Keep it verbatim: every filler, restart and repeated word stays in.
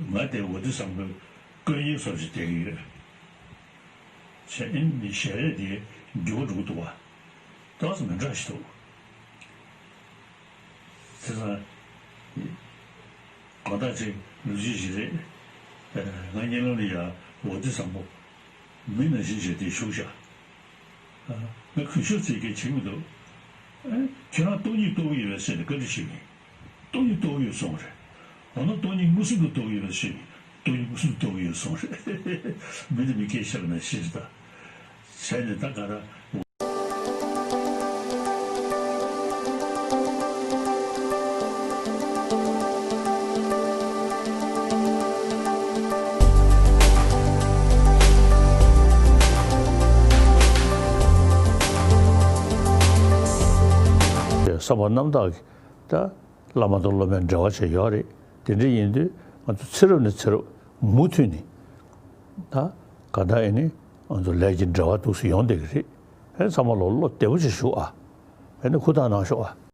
ང་དེ་འོ་དེ་བཟང་པོའི་དཀོན་གཉེར་བཟོ་ཞིག་བསྡད་ཀྱི་ཡོད། བྱས་ཨིན་ནི་ཞལ་རས་དེ་འགྱུར་བ་འགྲོ་གི་འདུག་བ། ཏོག་ཙམ་མི་འདྲ་ཞིག་འདུག། དེ་ཙང་། དགོང་དག་ཅིག་ལོ་རྒྱུས་ཤིག་རེད། ང་གཉིད་ལམ་ལ་ཡ་འོ་དེ་བཟང་པོ། མི་ནང་བཞིན་བྱས་དེ་བཞུགས་བཞག། ང་གུས་ཞབས་ཚིག་གི་བྱེད་མི་འདུག། ཁྱེད་རང་སྟོང་ཉིད་རྟོགས་ཀྱི་ཡོད་པའི་ཟེར་ནས་བཀའ་འདྲི་ཞུས་ཡིན། སྟོང་ཉིད་རྟོགས་ཀྱི་ཡོད་གསུངས་རེད། འོ་ན་སྟོང་ཉིད་མངོན་སུམ་དུ་རྟོགས་ཀྱི་ཡོད་པའི་ཞུས་ཡིན། སྟོང་ཉིད་མངོན་སུམ་དུ་རྟོགས་ཀྱི་ཡོད་གསུངས་རེད། མི་འདི་མི་སྐད་ཆ་ལ་ན་ཤེས་རེད་ད། བྱས་ནས་ད་ག་ར། བསམ་པ་རྣམ་དག་གིས་ད་བླ་མ་དང་སློབ་མའི་འབྲེལ་བ་བྱས་ཡོད་རེད། དེ་འདྲ་ཡིན་དུས་ང་ཚོ་ཚེ་རབས་ནས་ཚེ་རབས་མུ་མཐུད་ནས་ད་ག་ད་ཨེ་ནི་ང་ཚོ་ལས་ཀྱི་འབྲེལ་བ་འདུག་སེ་ཡོང་བསྡད་ཀྱི་རེད། ཨེ་ཚང་མ་ལོ་བློ་བདེ་པོ་ཅིག་བཞུགས་ཨ། ཨེ་ནི་ཧུར་ཐག་གནང་ཤོག་ཨ།